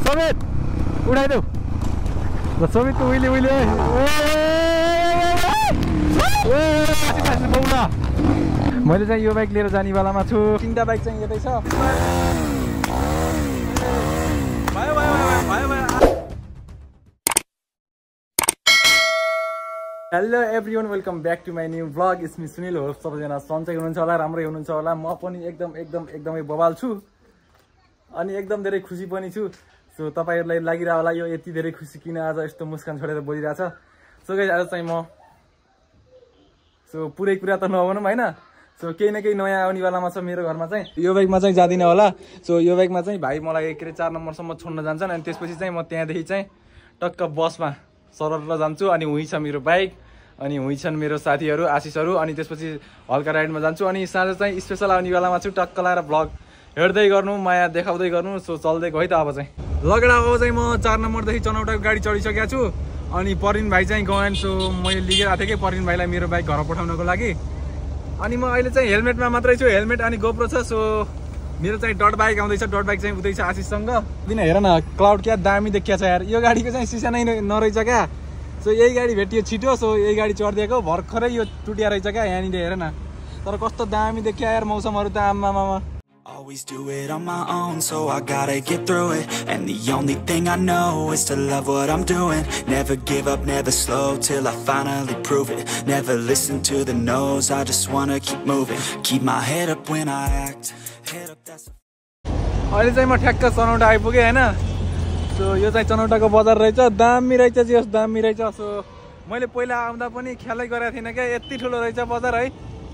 समेत उडाइदेऊ ल समेतको उहिले उहिले मैले चाहिँ यो बाइक लिएर जानेवालामा छु 3टा बाइक चाहिँ यतै छ hello everyone welcome back to my new vlog it's me Sunil हो सबैजना सन्चै हुनुहुन्छ होला राम्रै हुनुहुन्छ होला म पनि एकदमै बवाल छु अनि एकदम धेरै खुसी पनि छु सो तपाईहरुलाई लागिरा होला यो यति धेरै खुसी किन आज यस्तो मुस्कान छोडेर बोलिरहेछ सो गाइस आज चाहिँ म सो पुरै कुरा त नभनौं हैन सो केही न केही नयाँ आउनेवालामा छ मेरो घरमा चाहिँ यो बाइकमा चाहिँ जादिन होला सो यो बाइकमा चाहिँ भाइ मलाई के रे 4 नम्बरसम्म छोड्न जान्छन् अनि त्यसपछि चाहिँ म त्यहाँदेखि चाहिँ टक्क बसमा सरल जान्छु अनि उही छ मेरो बाइक अनि उही छन् मेरो साथीहरु आशिषहरु अनि त्यसपछि हल्का राइडमा जान्छु अनि साँझ चाहिँ स्पेशल आउनेवालामा छु टक्क लाएर भ्लग हेर्दै गर्नु माया देखाउँदै गर्नु सो चल्दै गयो त अब चाहिँ लगडा अब चाहिँ म 4 नम्बरदेखि चनौटाको गाडी चढिसकेको छु अनि परिन भाइ चाहिँ गएन सो मैले लिएर आथे के परिन भाइलाई मेरो बाइक घर पठाउनको लागि अनि म अहिले चाहिँ हेलमेटमा मात्रै छु हेलमेट अनि गोप्रो छ सो मेरो चाहिँ डट बाइक आउँदैछ डट बाइक चाहिँ उतै छ आशिषसँग दिन हेर न क्लाउड क्या दामी देखिया छ यार यो गाडीको चाहिँ सिसा नै नरहेछ क्या सो यही गाडी भेटियो छिटो सो यही गाडी चढिदिएको भर्खरै यो टुटिया रहेछ क्या यहाँनिर हेर न तर कस्तो दामी देखिया यार मौसमहरु त आम्मामा Always do it on my own, so I gotta get through it. And the only thing I know is to love what I'm doing. Never give up, never slow, till I finally prove it. Never listen to the no's, I just wanna keep moving. Keep my head up when I act. Head up, that's अहिले चाहिँ म ठ्याक्क चनौटा आइपुगे हैन so यो चाहिँ चनौटाको बजार रहेछ दामी रहेछ जस दामी रहेछ सो मैले पहिला आउँदा पनि ख्यालै गरेको थिएन के यति ठुलो रहेछ बजार है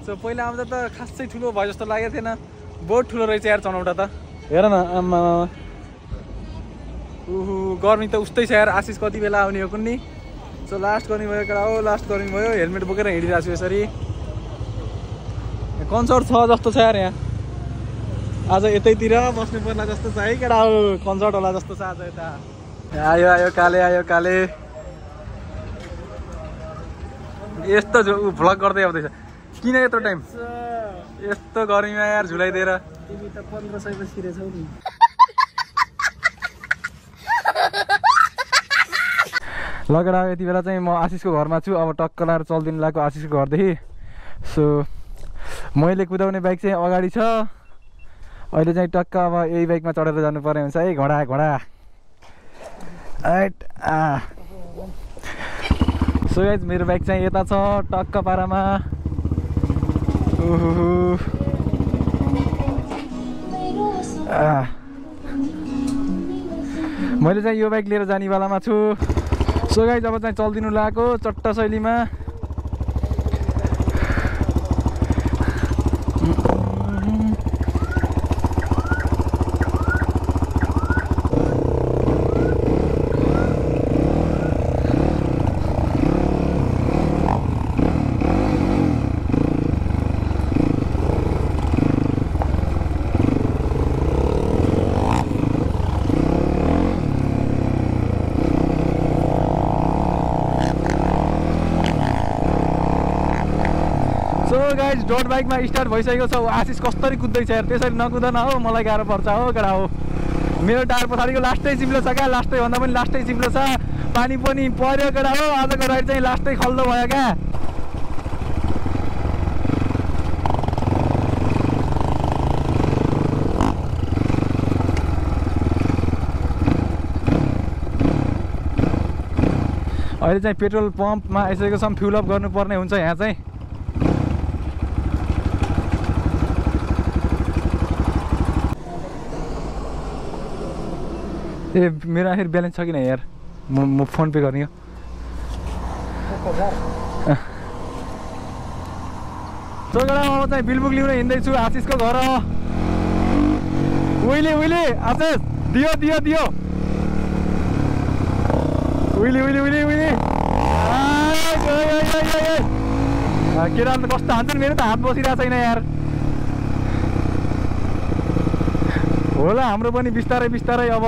सो पहिला आउँदा त खासै ठुलो भयो जस्तो लागेको थिएन बहुत ठुलो रहेछ यार चनौटा त हेर न आम्मा गर्मी त उस्तै छ यार आशिष कति बेला आउने हो कुन्नी सो लास्ट गर्ने भयो कडा हो लास्ट गर्ने भयो हेलमेट बोकेर हिँडिरहेको छु यसरी कन्सर्ट छ जस्तो छ यार यहाँ आज यतैतिर बस्नु पर्ला जस्तो छ है कडा हो कन्सर्ट होला जस्तो छ आज यता आयो काले यस्तो भ्लग गर्दै आउँदैछ किन यत्रो टाइम यस्तो गर्मीमा यार झुलाइदिएर तिमी त 1500 मा छिरेछौ नि लगडा यति बेला चाहिँ म आशिषको घरमा छु अब टक्क लाएर चल्दिन लागेको आशिषको घरदेखि सो मैले कुदाउने बाइक चाहिँ अगाडि छ अहिले चाहिँ टक्क अब यही बाइकमा चढेर जानु पर्ने हुन्छ है घोडा सो गाइस मेरो बाइक चाहिँ यता छ टक्क पारामा मैले चाहिँ यो बाइक लिएर जानेवालामा छु सो गाइस अब चाहिँ चल्दिनु लागेको चट्टा शैलीमा गाइस डट बाइकमा स्टार्ट भइसकेको छ आशिष कसरी कुद्दैछ यार त्यसरी नकुदन हो मलाई गाह्रो पर्छ हो कडा हो मेरो टायर पछाडिको लास्टै चिप्लो छ क्या लास्टै भन्दा पनि लास्टै चिप्लो छ पानी पनि पर्यो कडा हो आजको राइड चाहिँ लास्टै खल्दो भयो क्या अहिले चाहिँ पेट्रोल पम्पमा आइसकेको छ फ्युल अप गर्नुपर्ने हुन्छ यहाँ चाहिँ ए मेरो आखिर ब्यालेन्स छ कि यार म फोन पे गर्ने हो चोगडामा म चाहिँ बिलबुक लिएर हिँड्दैछु आशिषको घर उहिले आशिष दियो उहिले केटा त कस्तो हान्छन् मेरो त हात बसिरहेको छैन यार होला हाम्रो पनि बिस्तारै अब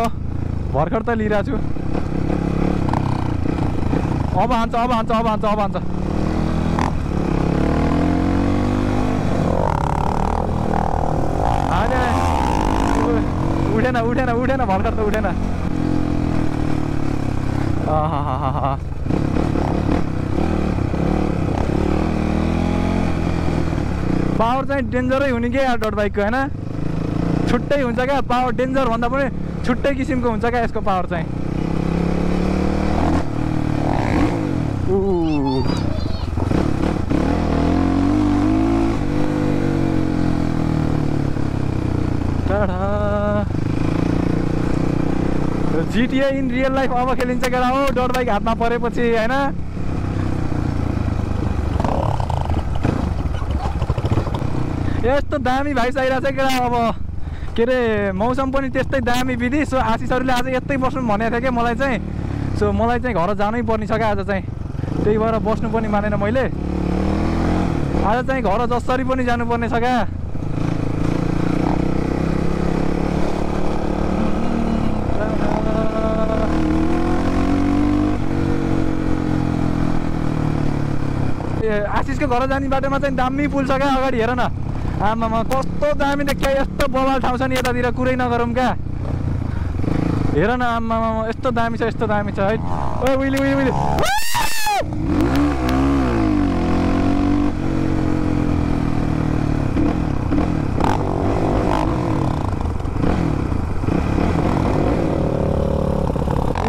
भर्खर त लिइरहेको छु अब हान्छ उठेन भर्खर त उठेन पावर चाहिँ डेन्जरै हुने के यार डट बाइकको हैन छुट्टै हुन्छ क्या पावर डेन्जर भन्दा पनि छुट्टै किसिमको हुन्छ क्या यसको पावर चाहिँ GTA इन रियल लाइफ अब खेलिन्छ केटा हो डट बाइक हातमा परेपछि हैन यस्तो दामी भाइ चाहिरहेको छ केटा अब के अरे मौसम पनि त्यस्तै दामी विधि सो आशिषहरूले आज यतै बस्नु भनेको थियो क्या मलाई चाहिँ सो मलाई चाहिँ घर जानै पर्ने छ क्या आज चाहिँ त्यही भएर बस्नु पनि मानेन मैले आज चाहिँ घर जसरी पनि जानुपर्ने छ क्या आशिषको घर जाने बाटोमा चाहिँ दामी पुल छ क्या अगाडि हेर न आमामा कस्तो दामी देखियो यस्तो बवाल ठाउँ छ नि यतातिर कुरै नगरौँ क्या हेर न आमामा यस्तो दामी छ है ओ उइली उइली उइली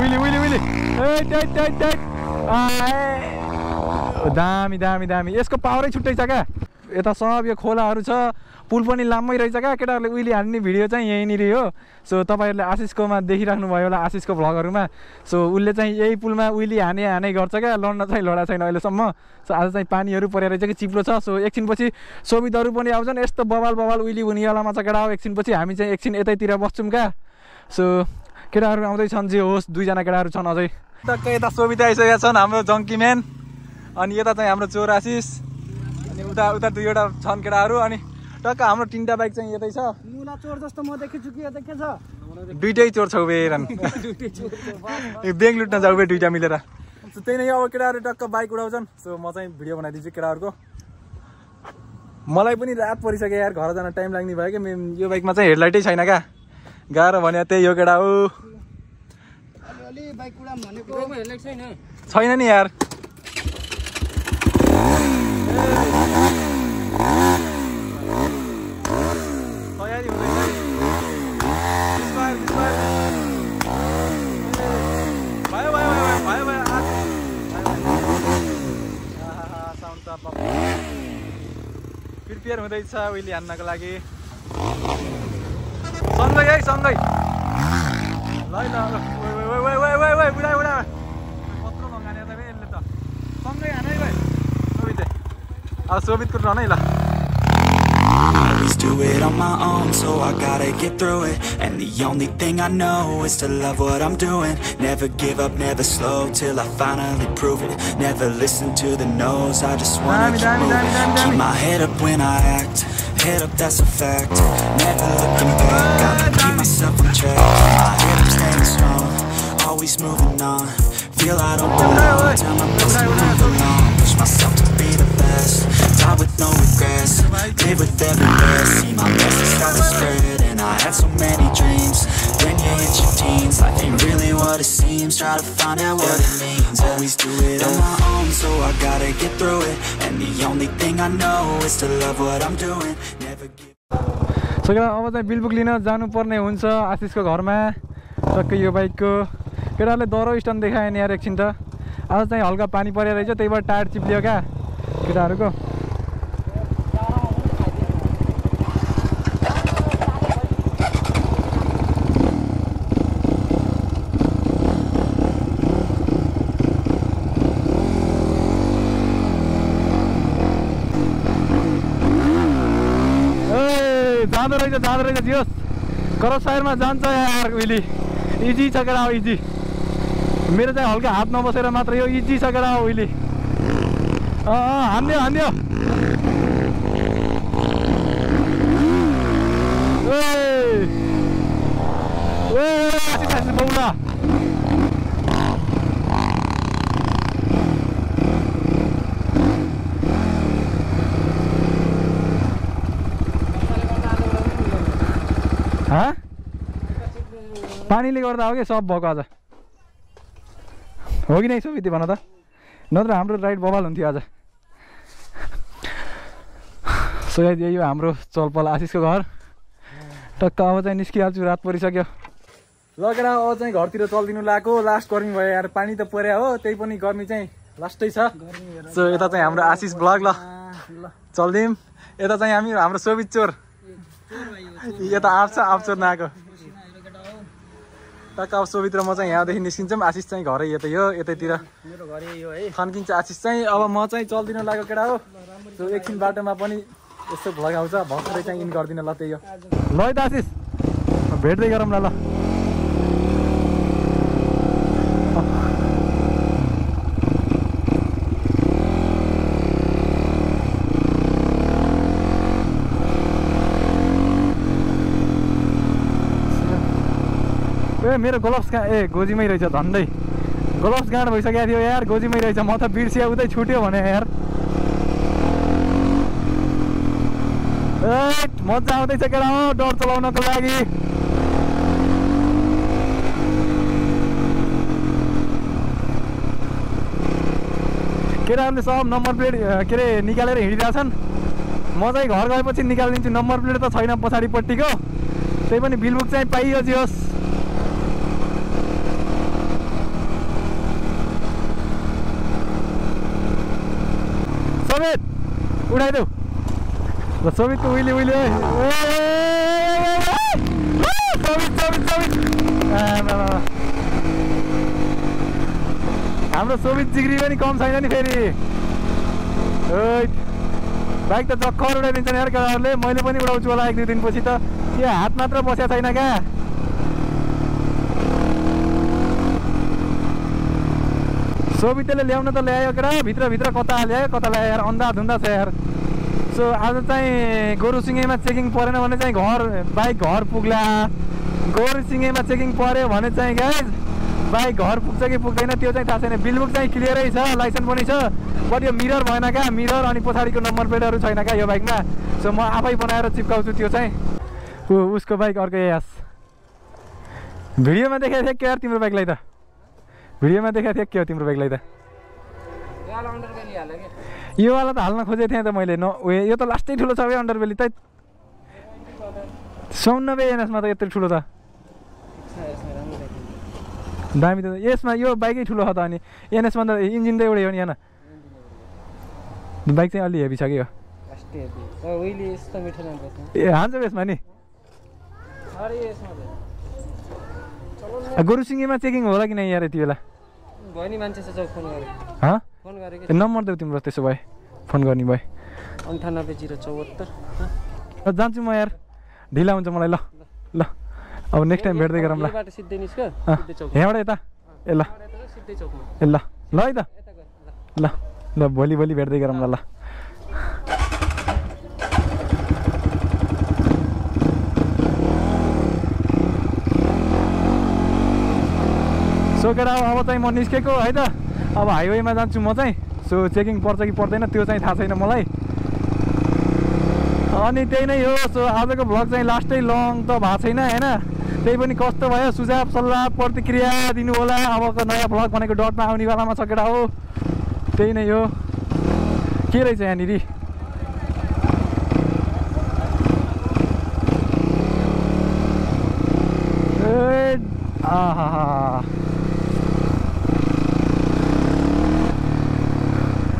उइली उइली उइली ए दामी दामी दामी यसको पावरै छुट्टै छ क्या यता सब यो खोलाहरू छ पुल पनि लामै रहेछ क्या केटाहरूले उहिले हाल्ने भिडियो चाहिँ यहीँनिर हो सो तपाईँहरूले आशिषकोमा देखिराख्नु भयो होला आशिषको भ्लगहरूमा सो उसले चाहिँ यही पुलमा उहिले हाने गर्छ क्या लड्न चाहिँ लडा छैन अहिलेसम्म सो आज चाहिँ पानीहरू परेर चाहिँ कि चिप्लो छ सो एकछिनपछि सोभितहरू पनि आउँछन् यस्तो बवाल उहिले हुनेवालामा छ केटा हो एकछिनपछि हामी चाहिँ एकछिन यतैतिर बस्छौँ क्या सो केटाहरू आउँदैछन् जे होस् दुईजना केटाहरू छन् अझै टक्कै यता सोभित आइसकेका छन् हाम्रो जङ्की म्यान अनि यता चाहिँ हाम्रो चोर आशिष अनि उता दुईवटा छन् केटाहरू अनि टक्क हाम्रो तिनवटा बाइक चाहिँ यतै छ मुला चोर जस्तो म देखेछु कि यता के छ दुईटै चोर छौ बेरन ब्याङ्क लुट्न जाऊ बे दुईटा मिलेर त्यही नै अब केटाहरू टक्क बाइक उडाउँछन् सो म चाहिँ भिडियो बनाइदिन्छु केटाहरूको मलाई पनि रात परिसक्यो यार घर जान टाइम लाग्ने भयो क्या यो बाइकमा चाहिँ हेडलाइटै छैन क्या गाह्रो भने त्यही हो केटा हो छैन नि यार तयारी हुँदैछ प्रिपेयर हुँदैछ उहिले हान्नको लागि सँगै है सँगै ल बुढा बुढा कत्रो भङ्गाने त यसले त सँगै हानै भाइ सोभित अब सोभितको टर्न है ल always do it on my own, so I gotta get through it. And the only thing I know is to love what I'm doing. Never give up, never slow, till I finally prove it. Never listen to the no's, I just wanna keep moving. Keep my head up when I act, head up, that's a fact. Never looking back, gotta keep myself on track. My head up, staying strong, always moving on. Feel I don't belong, tell my best to move along. Push myself to be the best, die with no regrets. Live with every breath, see my message start to spread. And I had so many dreams, then you hit your teens. Life ain't really what it seems, try to find out what it means. Always do it on my own, so I gotta get through it. And the only thing I know is to love what I'm doing. Never give So अब चाहिँ bill book लिन जानुपर्ने हुन्छ आशिषको घरमा टक्कै यो बाइकको केटाले दरो स्ट्यान्ड देखाएन यार एकछिन त आज चाहिँ हल्का पानी परेर रहेछ त्यही भएर टायर चिप्लियो क्या केटाहरूको जाँदो रहेछ जियोस् करप साइडमा जान्छ यार उहिले इजी छ केटा हो इजी मेरो चाहिँ हल्का हात नबसेर मात्र यो इजी छ केटा हो उहिले हान्दियो हान्दियो बौला पानीले गर्दा हो कि सब भएको आज हो कि नै सुविधि भन त नत्र हाम्रो राइड बवाल हुन्थ्यो आज सो यही हो हाम्रो चलपल आशिषको घर टक्क अब चाहिँ निस्किहाल्छु रात परिसक्यो लगेर अब चाहिँ घरतिर चलिदिनु लागेको लास्ट गर्मी भयो यार पानी त पर्या हो त्यही पनि गर्मी चाहिँ लास्टै छ सो यता चाहिँ हाम्रो आशिष ब्लग ल चल्दिउँ यता चाहिँ हामी हाम्रो सोभित चोर यता आफचोर नआएको टक्क अब सोभित र म चाहिँ यहाँदेखि निस्किन्छौँ आशिष चाहिँ घरै यतै हो यतैतिर थन्किन्छ आशिष चाहिँ अब म चाहिँ चल्दिनु लागेको केटा हो सो एकछिन बाटोमा पनि यस्तो भ्लग आउँछ भर्खरै चाहिँ इन गरिदिनु ल त्यही हो ल है त आशिष भेट्दै गरौँ ल मेरो ग्लोभ्स कहाँ गोजीमै रहेछ झन्डै ग्लोभ्स गाँड भइसकेको थियो यार गोजीमै रहेछ म त बिर्सिया उतै छुट्यो भने यार मजा आउँदैछ केटा हो डर चलाउनको लागि केटाहरूले सब नम्बर प्लेट के अरे निकालेर हिँडिरहेछन् म चाहिँ घर गएपछि निकालिदिन्छु नम्बर प्लेट त छैन पछाडिपट्टिको त्यही पनि बिलबुक चाहिँ पाइयोस् सोभित उडाइदेऊ ल सोभितको उहिले हाम्रो सोभित जिग्री पनि कम छैन नि फेरि बाइक त चक्कर उडाइदिन्छ नि यार केटाहरूले मैले पनि उडाउँछु होला 1-2 दिनपछि त यो हात मात्र बसेको छैन क्या सोभितले ल्याउन त ल्यायो केटा भित्रभित्र कता ल्यायो कता ल्यायो यार अन्धा धुन्दा छ यार सो आज चाहिँ गोरुसिङेमा चेकिङ परेन भने चाहिँ बाइक घर पुग्ला गोरुसिङेमा चेकिङ पर्यो भने चाहिँ गाइज बाइक घर पुग्छ कि पुग्दैन त्यो चाहिँ थाहा छैन बिलबुक चाहिँ क्लियरै छ लाइसेन्स पनि छ बट यो मिरर भएन क्या मिरर अनि पछाडिको नम्बर प्लेटहरू छैन क्या यो बाइकमा सो म आफै बनाएर चिप्काउँछु त्यो चाहिँ उसको बाइक अर्कै यास भिडियोमा देखाएको थिएँ क्या यार तिम्रो बाइकलाई त भिडियोमा देखाएको थिएँ के हो तिम्रो बाइकलाई त यो वाला त हाल्न खोजेको थिएँ त मैले यो त लास्टै ठुलो छ अन्डरबेली त 97 एनएसमा त यत्रो ठुलो त दामी त यसमा यो बाइकै ठुलो छ त अनि एनएसमा त इन्जिन त एउटै हो नि यहाँ बाइक चाहिँ अलि हेभी छ कि हो ए हान्छ यसमा नि गोरुसिङेमा चेकिङ होला कि नै यार यति बेला नम्बर देऊ तिम्रो त्यसो भए फोन गर्ने भए 98 जान्छु म यार ढिला हुन्छ मलाई ल ल अब नेक्स्ट टाइम भेट्दै गरौँ ल यहाँबाट यता ए ल ए ल ल है त ल ल भोलि भेट्दै गरौँ ल सो केटा अब चाहिँ म निस्केको है त अब हाइवेमा जान्छु म चाहिँ सो चेकिङ पर्छ कि पर्दैन त्यो चाहिँ थाहा छैन मलाई अनि त्यही नै हो सो आजको भ्लग चाहिँ लास्टै लङ त भएको छैन होइन त्यही पनि कस्तो भयो सुझाव सल्लाह प्रतिक्रिया दिनु होला अबको नयाँ भ्लग भनेको डटमा आउने बेलामा छ केटा हो त्यही नै हो के रहेछ यहाँनिर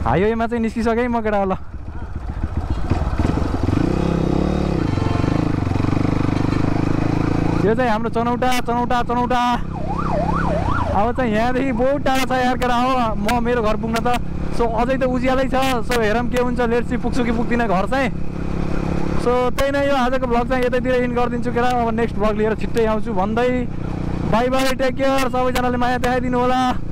हाइवेमा चाहिँ निस्किसकेँ म केटा ल यो चाहिँ हाम्रो चनौटा अब चाहिँ यहाँदेखि बहुत टाढा छ यार केटा हो म मेरो घर पुग्न त सो अझै त उज्यालै छ सो हेरौँ के हुन्छ लेट्स सी पुग्छु कि पुग्दिनँ घर चाहिँ सो त्यही नै यो आजको भ्लग चाहिँ यतैतिर इन गरिदिन्छु केटा अब नेक्स्ट भ्लग लिएर छिट्टै आउँछु भन्दै बाई बाई टेक केयर सबैजनाले माया देखाइदिनु होला